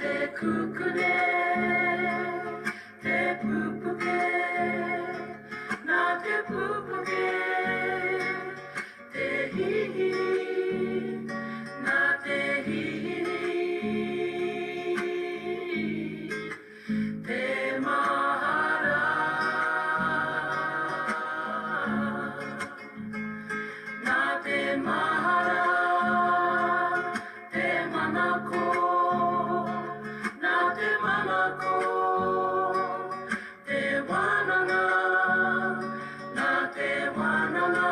te kukune te pupuke, nā te pupuke te hihiri, nā te hihiri te mahara. Nā te mahara te manako, nā te manako te wānanga, nā te wānanga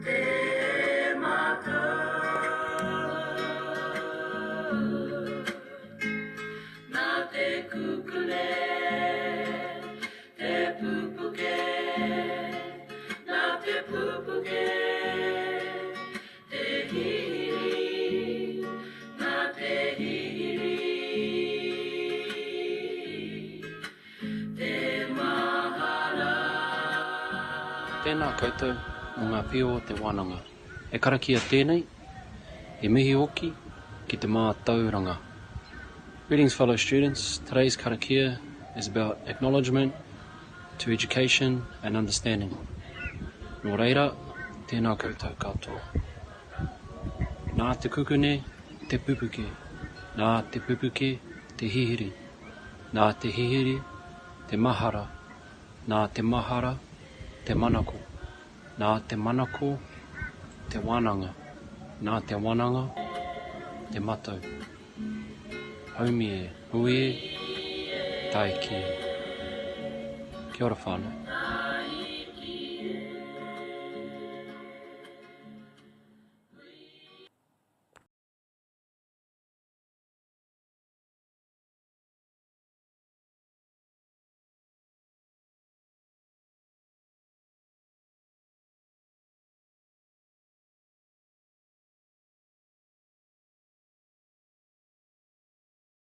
te matau. Nā te kukune te pupuke, nā te pupuke te hihiri, nā te hihiri te mahara. Tēnā koutou o ngā whio o te wānanga. He karakia tēnei, he mihi hoki ki te mātauranga. Greetings fellow students, today's karakia is about acknowledgement to education and understanding. Nō reira, tēnā koutou katoa. Nā te kukune te pupuke, nā te pupuke te hihiri, nā te hihiri te mahara, nā te mahara te manako, nā te manako te wananga, nā te wananga te matau. Haumi e, hui e, taiki e. Kia ora whānau.